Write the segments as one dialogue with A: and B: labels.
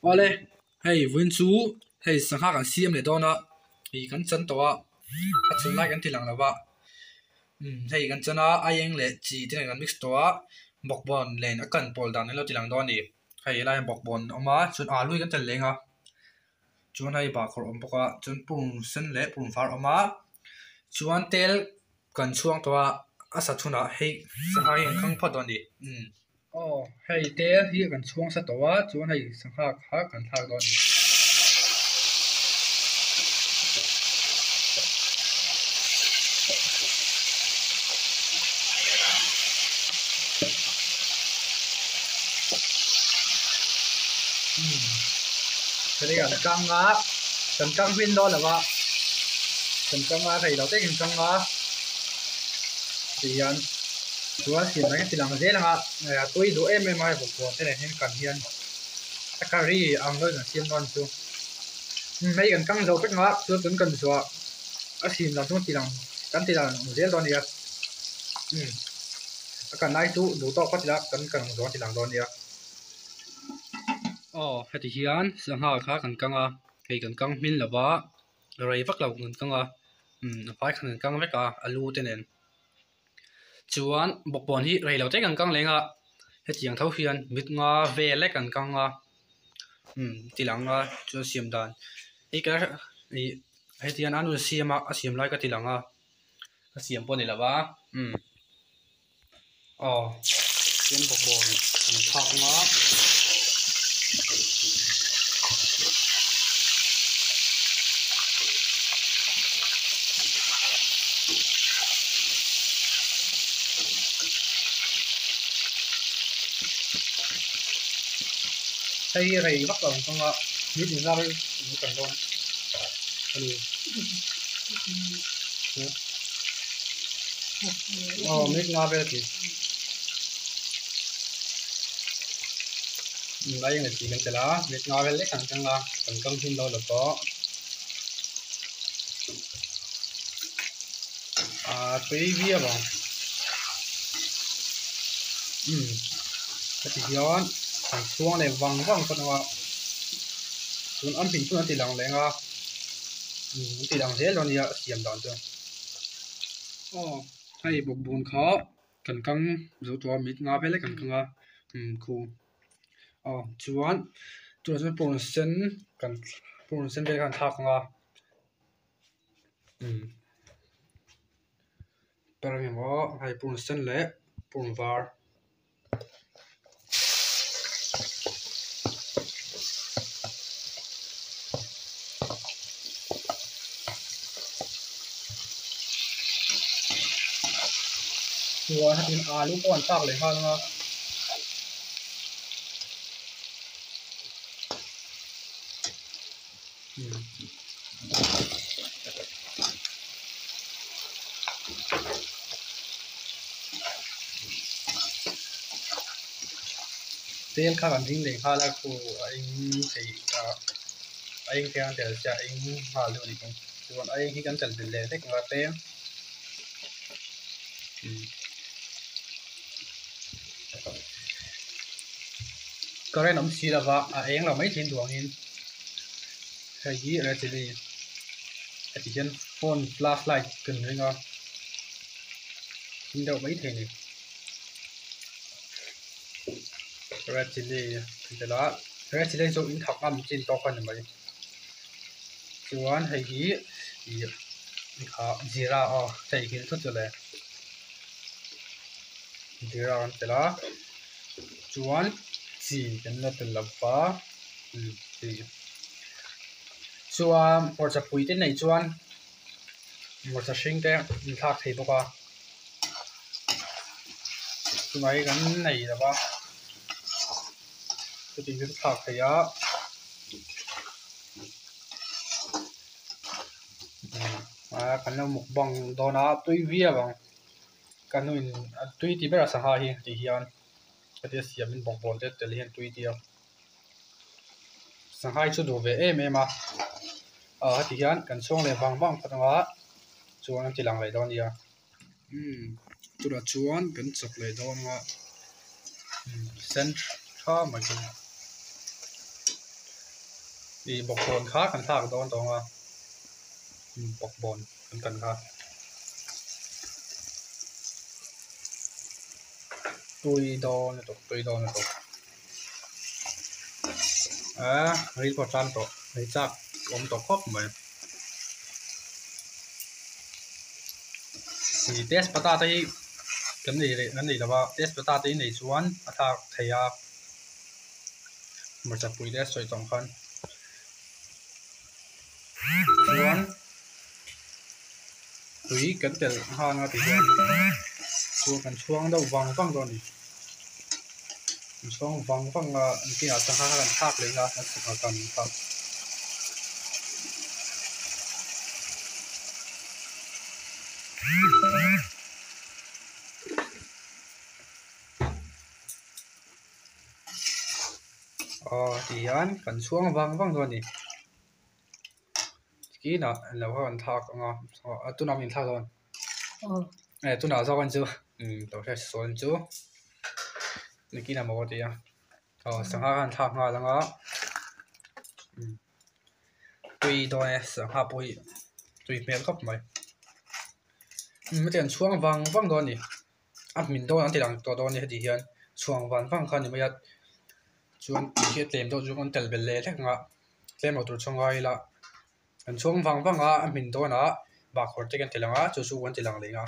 A: Awle hei vawiin chu hei sangha kan siam leh dawn a ih kan chan tawh a a chhun lai kan ti lang lo va umm hei kan chan a a eng leh chi te nen kan mix tawh a bawkbawn nen a kan pawl dan an lo ti lang dawn a ni hei helai ah bawkbawn a awm a chuan alu hi kan tel leng a chuan hei bahkhawr a awm bawk a chuan pum sen leh pum var a awm a chuan tel kan chhuang tawh a a sat hunah hei sangha hi an khang phawt dawn a ni umm. Aw hei tel hi kan chhuang sa tawh a chuan hei sangha kha kan thlak dawn a ni. Hei kan kang a kan kang hmin dawn lo va kan kang a rei lo te kan kang a tihian chuan siam mai ti lang zel ang a a tui duh em em a hei bawkbawn te nen hian kan hian a curry ang deuhin an siam dawn chu hei kan kang zo vek ang a chuan tun kan zuah a siam dan chu ti lang kan ti lang zel dawn a nia umm a kan lai chu duh tawk phawt ila kan kan zawh a ti lang dawn a nia. Aw heti hian sangha kha kan kang a hei kan kang hmin lo va rei vak lo kan kang a umm a fai khan kan kang vek a a lu te nen chuan bawkbawn hi rei lo te kan kang leng a hetiang tho hian mit nga vel lek an kang a umm ti lang a chuan siam dan hei ka ih heti hian a nun siam a a siam lai ka ti lang a a siam pawh a ni lo va umm. Aw chuan bawkbawn an thlak ang a. Hei hi rei vak lo ang chunga mit in zar in kan dawn a ni. Aw mit nga vel khi a eng leh tih kan tel a mit nga vel lek ang chang a kan kam hin dawn lo pawh ah tui viau ang umm heti hian an chhuang leh vang vang phawt ang a tun an hmin chu an ti lang leh ang a umm an ti lang zel dawn a nia siam dan chu. Aw hei bawkbawn kha kan kang zo tawh a mit nga vel lek kan kang a umm khu aw chuan tunah chuan purun sen kan purun sen vel kha an thlak ang a umm ber emaw hei purun sen leh purun var. Chuan hetin alu pawh an thlak leh nghal ang a. Tel kha kan ring leh nghal a khu a eng thei ah a eng te an tel sia a eng nghal deuh a nih chu chuan a eng hi kan tel belh leh hlek ang a tlem current awm si lova a eng lo mai thin duangin hei hi red chilli heti hian phone flash light kan ring a thim deuh mai thei a ni red chilli an tel a red chilli chu in thak ngam chin tawk a ni mai chuan hei hi ih jeera aw theihnghilh thut chu le. Jeera kan tel a chuan chi kan la tel lo va chi chuan hmarcha pui te neih chuan hmarcha hring te an thlak thei bawk a tunah hi kan nei lo va chutih chu thlak thei a. Kan lo mukbang dawn a tui viau ang. Ka nuin a tui ti ber a sangha hi tih hian hetia siamin bawkbawn te tel hian tui tia sangha hi chu duh ve em em a ah heti hian kan chhuang leh vang vang phawt anga chuan an ti lang leh dawn a nia umm chutah chuan kan chawk leh dawn anga umm sen tha mai chu. Ih bawkbawn kha kan thlak dawn tawh ang a bawkbawn kan kan kha tui dawn lutuk tui dawn lutuk ah ril pawh a tan tawh ei chak awm tawh khawp mai ih tespata te hi kan nei leh kan nei lo va tespata te hi nei chuan a thlak thei a. Hmarcha pui te a sawi tawh ang khan chuan tui kan telh nghal a tihian chu kan chhuang deuh vang vang dawn a ni kan chhuang vang vang a engtin ah sangha kha kan thlak leh a kan sangha kan kha. Aw tihian kan chhuang vang vang dawn a ni tikinah lo kha kan thlak ang a tunah min thlak dawn e tunah zawk an chu lo hriat sawn chu nikinah maw ka ti a aw sangha khan thlak nghal ang a tui dawn e sangha pawh hi tui hmel khawp mai hetiang chhuang vang vang dawn a ni. A hmin dawn an ti lang tawh dawn a ni heti hian chhuang van vang kha a ni mai a chuan tui hi a tlem deuh chu an tel belh leh hlek ang a tlem lo tur chu a ngai ila an chhuang vang vang a a hmin dawnah bahkhawr te kan ti lang a chu chu an ti lang leh ang a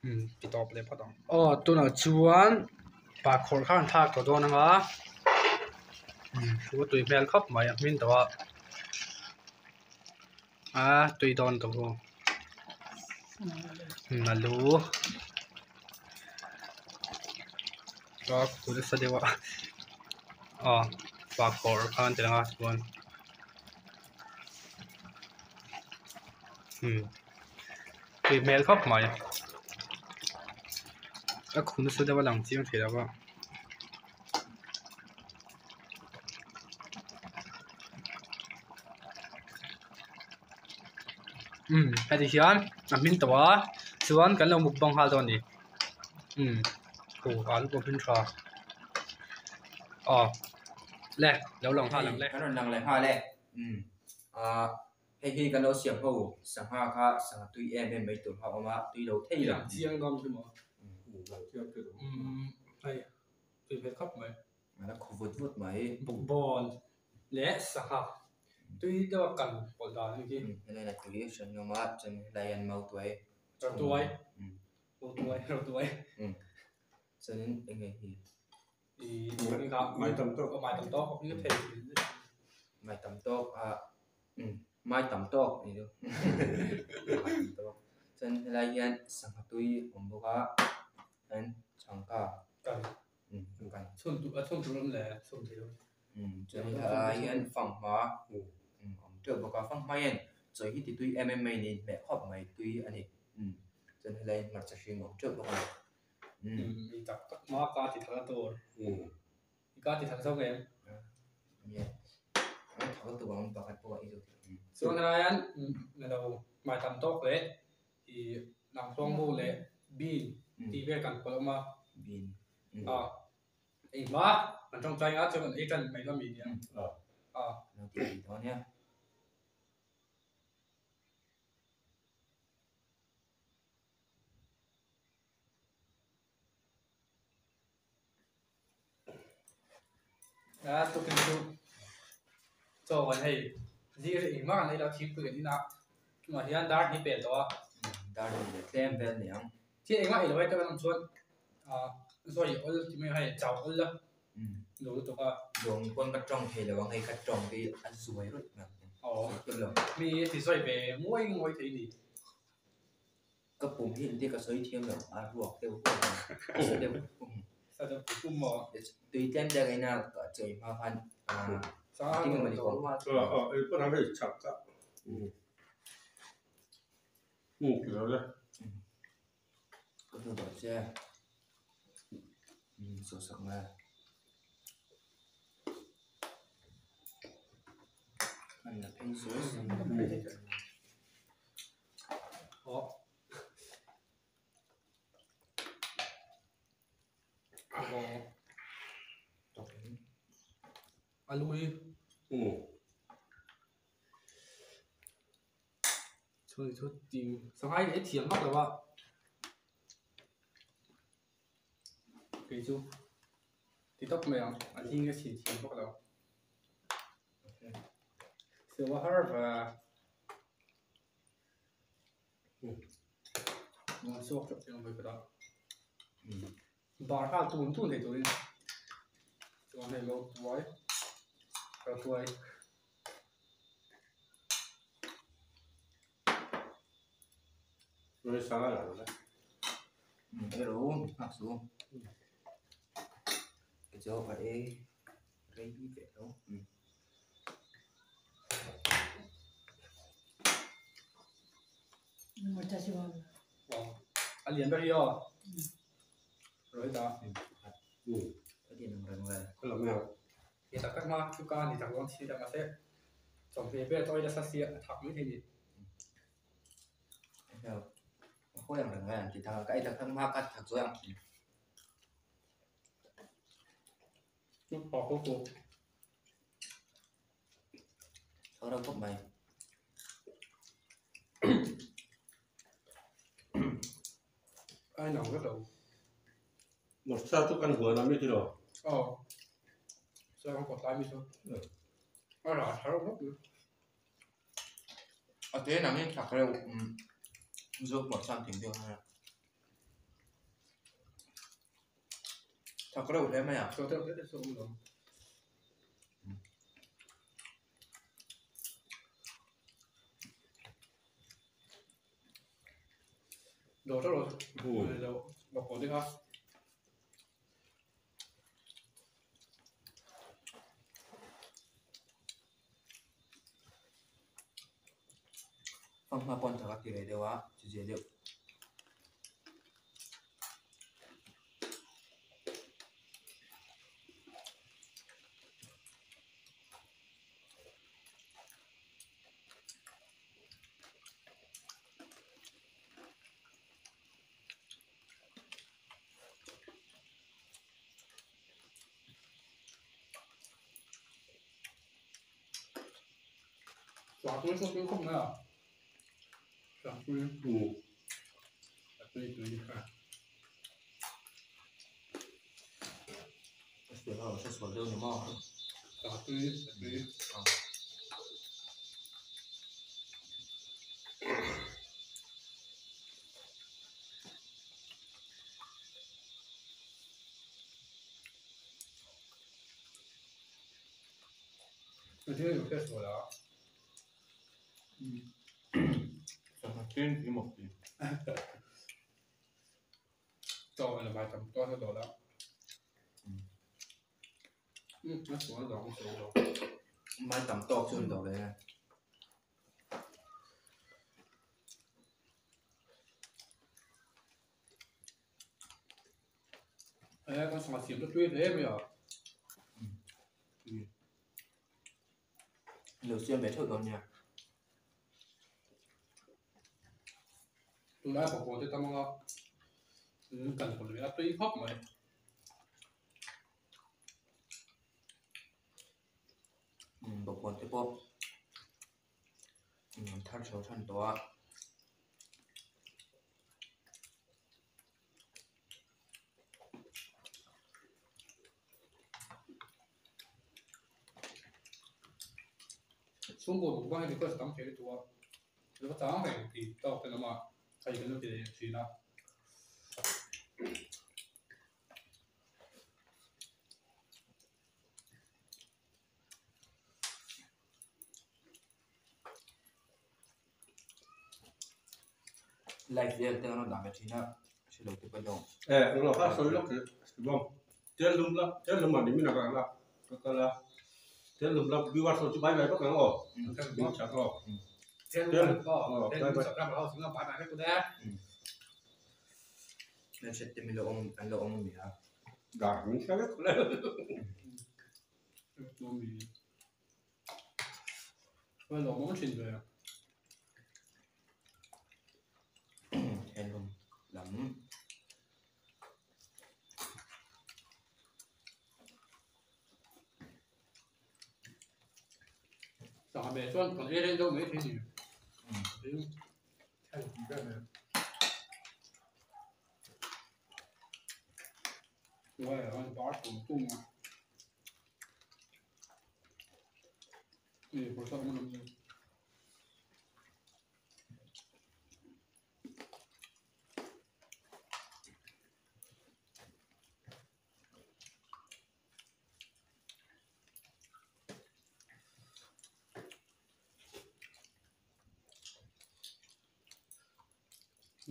A: umm ti tawp leh phawt ang. Aw tunah chuan bahkhawr kha an thlak tawh dawn ang a umm chu a tui hmel khawp mai a hmin tawh a a tui dawn tawh bawk a lu a khu nasa deuh a aw bahkhawr kha an ti lang a chuan umm tui hmel khawp mai a khu nasa deuh a lang chiang thei lo va. Umm heti hian a hmin tawh a chuan kan lo mukbang nghal dawn a ni umm aw alu pawh a hmin tha aw le lo lang nghal ang le.
B: Kan rawn lang leh nghal e umm ah hei hi kan lo siam ho sangha kha sangha tui em em mai tur kha a awm a tui lo thei lo.
A: Chiang dawn chu maw umm hei tui hmel khawp mai.
B: A la khaw vut vut mai.
A: Bawkbawn leh sangha tui deuha kan pawlh dan a ni khi.
B: Helai la tui hran ngam a chuan helai hian mautuai.
A: Rotuai. Rotuai rotuai.
B: Chuanin eng nge hi?
A: Mai tam tawk. Mai tam tawk ni thei.
B: Mai tam tawk a mai tam tawk ni chu. Mai tam tawk. Chuan helai hian sangha tui awm bawk a chuan changka.
A: Kan. Chhun tur a chhun tur awm le chhun thei lo.
B: Chuan helai hian fanghma awm teuh bawk a fanghma hian chawi hi ti tui em em mai niin hmeh khawp mai tui a ni. Chuan helai hian hmarcha hring awm teuh bawk a ni.
A: Mi tak tak hma ka ti thak a tur. Ka ti thak zawk em? Chuan helai hian lo hmai tam tawk leh ih lamtluang bu leh bean tih vel kan pawlh awm a. A engmah kan tawngtai nga chuan kan ei tan mai lo mi nia. A. A tukin chu chaw kan hei zir engmah kan ei lo thingpui kan in a tunah hian dar hnih pel tawh a
B: dar hnih leh tlem vel ni ang
A: thil engmah ei lo ai tak a chuan ah zawi awl ti mai hei chau awl la lo lutuk a
B: dawng pawn ka tawng thei lo ang hei ka tawng te hi a zuai rawih mai
A: aw mi ti zawi ve nguai nguai thei a ni.
B: Ka pum hi engtia ka sawi thiam lo a ruak deuh huai a sa deuh pum
A: sa deuh pum maw
B: tui tlem te ka ina ka chawi hma khan tinge mawni kawng hma ka hmu tawh che sawhsak ngai an la phei zuai zuai.
A: Alu hi. Chuan chu ting sangha hi ei thiam vak lo a kei chu ti tawp mai ang a hling a chhin thiam vak lo siam a har ve a chhuak teuh teuh mai kawt a bar nghal tun tun thei turin chuan hei lo tuai lo tuai. A lian ber hi aw Rohit-a Ni tak tak hma chu ka ni tak dawn si ta mahse chawhmeh vel tawh ila sa sia a thak mai thei ni. Chu pa ko ko. Ai nang vek lo.
C: Mawsa chu kan huan a mi tilo.
A: Aw. Chuan kan kawt lai mi chu. A rah thar vak mai.
B: A te nang in thak reuh zawk mawsa an tih deuh khan a. Thak reuh hle mai a.
A: Chaw deuh deuh chu a awm lo. Đồ rất rồi. Đồ bọc cổ đi ha.
B: Fanghma pawn thak a ti ve deuh a, chi zia deuh.
A: Tui chu tui khawp mai a tui a tui tui a. Tui a tui. 我觉得有些熟了啊。嗯。到了买咱们多少多了？嗯，那熟了早熟了。
B: Mai tam tawk chu ni lo le.
A: 哎，刚上次都追来没有？嗯。
B: Lo siam ve theuh dawn nia.
A: Tunlai pawh pawh te tam anga kan hawn ve a tui khawp mai.
B: Bawkbawn te pawh an thar chho than tawh a.
A: Chhungkaw mukbang hi request tam thei lutuk a, lo va chang reng tih tawk te lamah hei kan lo ti leh thin a.
B: Live vel te kan rawn dah ve thin a, hre lo te pawh lo.
C: Eh, englo kha sawi lawk teh Shubham. Tel lum la, tel lum ah ni min a kal a, ka kal a. Tel lum la viewer sawi chu bai bai vak ang aw. Min chak aw.
A: Tel lum aw, tel lum subscriber ho chu bai bai vek tawh e.
B: Hmel hriat te min lo awm an lo awm ami a.
C: Dar min hre vek le.
B: Thenawm lam.
A: Sangha beh chuan kan ei reng deuh mai thei ni. 我也按八十度嘛。你不是我们。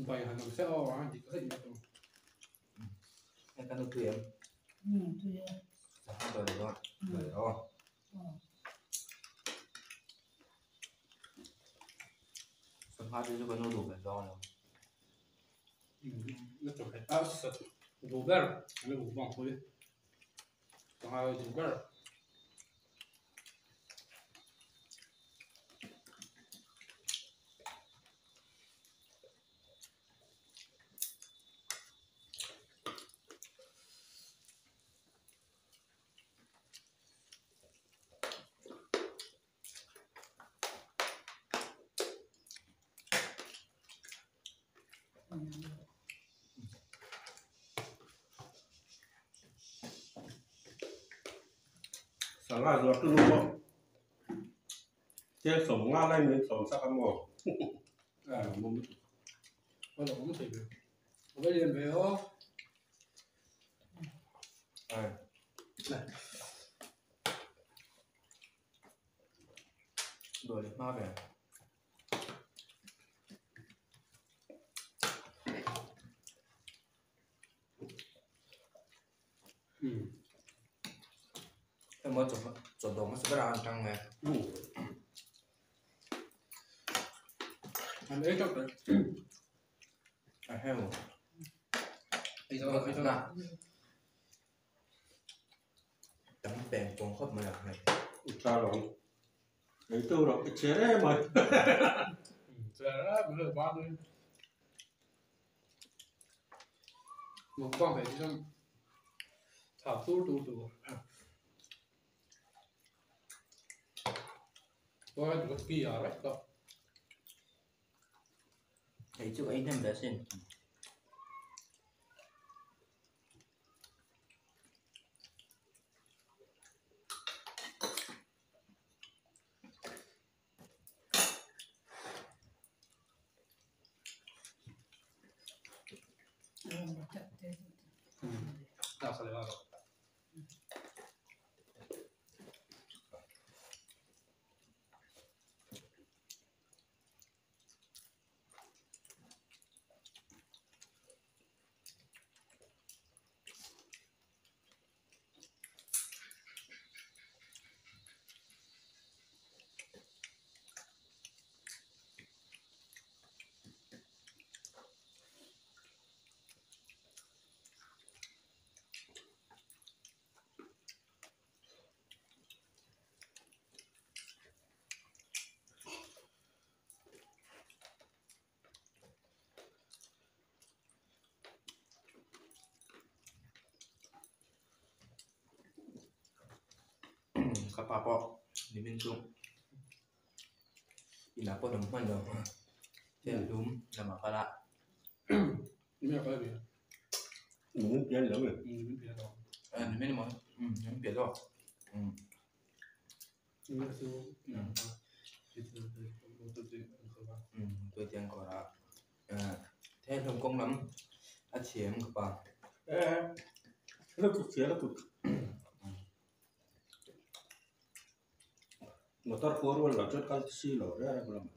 A: Vậy là nó sẽ o thì có thể được.
B: Em ăn được tươi em.
D: Ừ, tươi.
B: Rồi rồi. Rồi rồi. Sangha thì có nô đủ cái giò rồi.
A: Ừ, nó chụp hết. À, sợ. Đủ bơ, nó đủ bông thôi. Sangha đủ bơ.
C: Sangha rồi cứ luôn thế sống nga lên mình sống sao mà
A: à mình mình là cũng thì mình liền về ó
B: à rồi đi má về em mới chụp đồ nó sẽ ra ăn này.
A: Ăn ấy chắc rồi.
B: À hay rồi.
A: Ấy sao nào.
B: Tấm bèn trông khắp mà này.
C: Sao rồi? Ấy tôi rồi cái chế đấy mày.
A: Chế đó mình hơi quá thôi. Một con phải xong. Thảo tu tu tu. Tôi được kỳ ở đấy đó.
B: Thấy chưa anh em đã xin.
A: Đã sao lại
B: Các bà bỏ đi bên chung thì là có đồng phân rồi thế là đúng là mà phải lại
A: 你们要搞点
C: 嗯别冷了
A: 嗯别冷
B: 嗯你们么嗯你们别冷嗯
A: 你们是嗯
B: 嗯tôi tiếng gọi là thế đồng công lắm à chiếm các bà
C: nó cực chế nó cực motor four wheel là chất canxi lò ra ra làm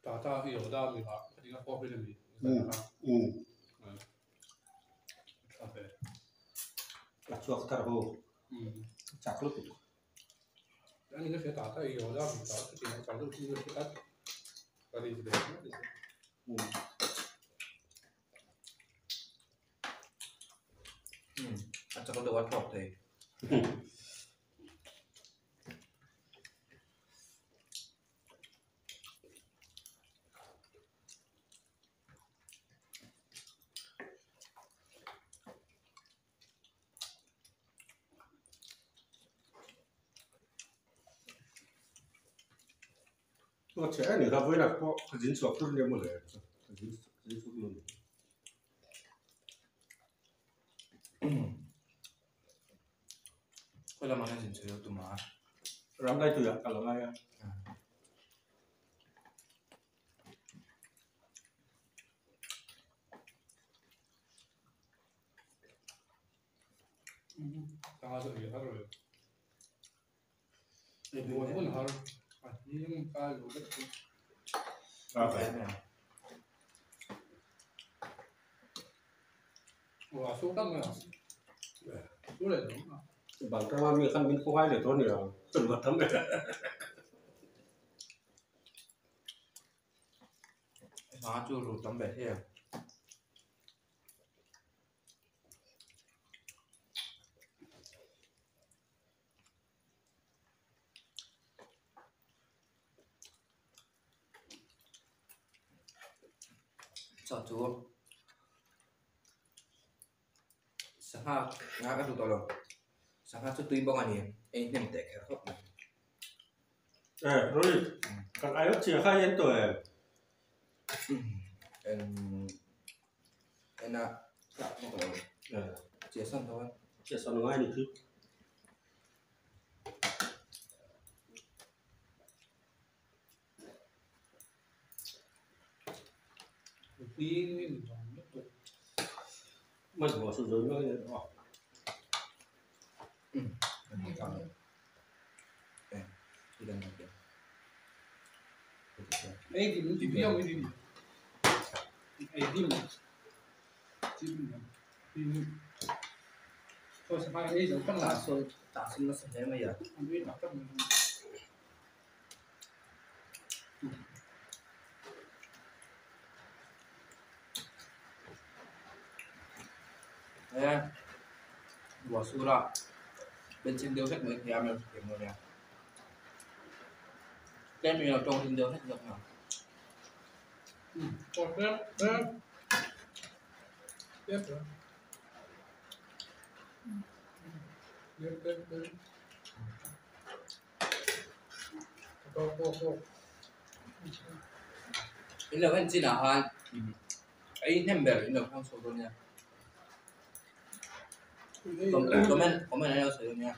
A: 打大有大米吧，你看报废的米。
C: 嗯嗯
A: 嗯，咖啡。
C: là chuột thar hồ.
A: Ừ.
C: Chặt lúc.
A: 那你个学打大有大米，打这点打这个是打，打的是的。
C: Ừ.
B: Ừ. À, cho con được ăn thọt thì.
C: Chu che a ni kha vawiinah pawh ka zin chhuak tur nia mawle ka zin zin chhuak lo ni.
B: Khawi lamah hian zin chhuah deuh tum a.
C: Ram lai tuiah ka la ngai a. Bang tanga mi khan min khawngai leh dawn nia chawlh va tam e.
B: Hna chu ru tam ve hle. Chaw chu sangha nga ka duh tawh lo sangha chu tui bawk a ni ei hnem teh kher khawp mai.
C: Eh Rohit kan ai awk chiah kha i en tawh em?
B: En en a hlauh bawk lo chiah sawn tho a.
C: Chiah sawn ngai ni khi.
B: Ruah sur a bencheng deuh hlek mai thei a hmel hriat maw nia tlem in a tawng hlim deuh hlek zawk a. In lo en chin ah khan ei hnem ber in lo thlang chhuak dawn nia comment comment an lo sawi dawn nia.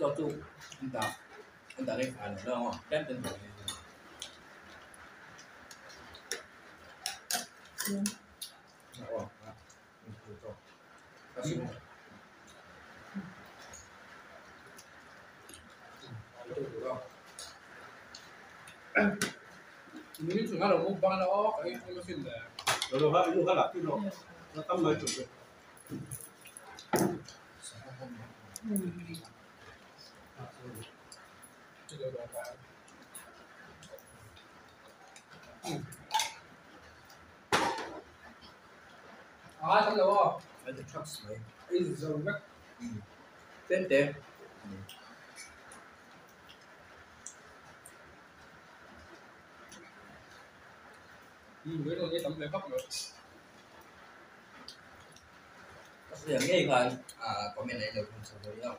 B: Chaw chu an dah an dah rei fai lo hlauh ang a tlem ten dah rei Tlem te. Ka hria ngei khan comment a in lo thun chho dawn nia.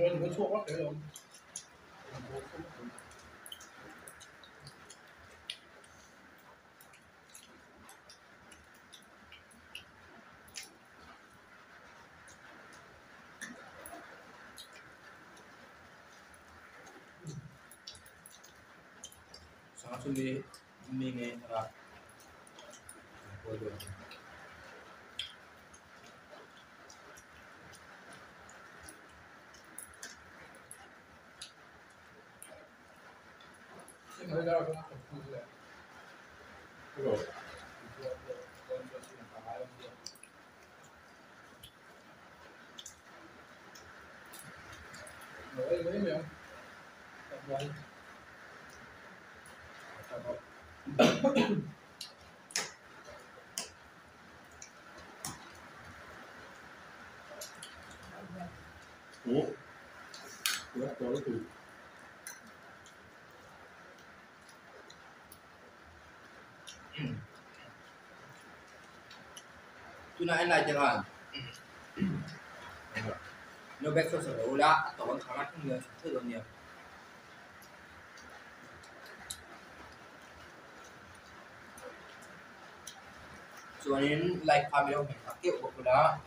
A: 你们错过谁了？
B: 啥准备明年是吧？Tuna en lai te khan no back so so la to kan khana thung le thu don nia chuanin like kha mi lo hmeh tak keuh bawk ula.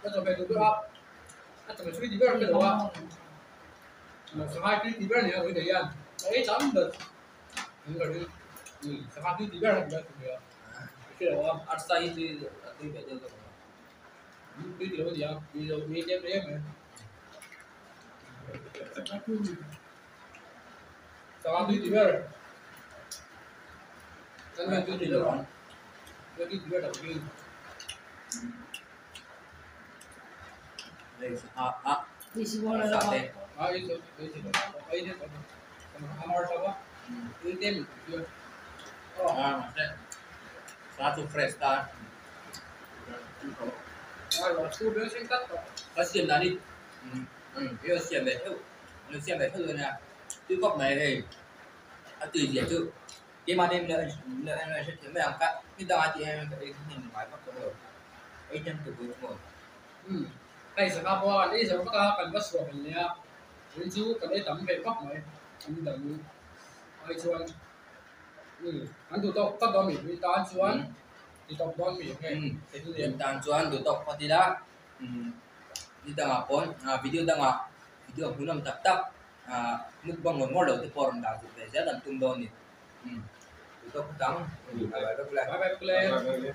A: 那准备对吧？那准备出去里边去了啊？那上海去里边呢，会怎样？哎，咱们的，那个是，上海去里边是怎么样？是啊，
B: 二三一对对北这个。
A: 对对问题啊，你就你点没没？上海对里边，咱们对里边，对里边怎么对？Satu
B: fresh ta. Có xiêm là đi. Yêu xiêm về thử. Nó xiêm về thử nè. Tuy góc này thì từ gì chứ. Cái mà đêm nữa em sẽ thấy mấy ông cắt. Cái đó thì em cái hình ngoài bắt rồi. Ấy nhân từ cuối rồi.
A: Đây sẽ gặp qua, đây sẽ có cần bắt sửa mình nhé. Ví dụ cần ấy tắm về góc này, anh đừng ai chuan. Anh tụ tập bắt đầu mình đi tan chuan, đi tập đón mình nghe.
B: Tan chuan tụ tập phát đi đó. Đi đang à pon, video đang à, video hunam tập tập, mukbang ngon ngon đầu thì pon đang tụ về sẽ làm tung đón nhỉ. Tụ tập tăng, bye bye bye bye.
A: Bye bye.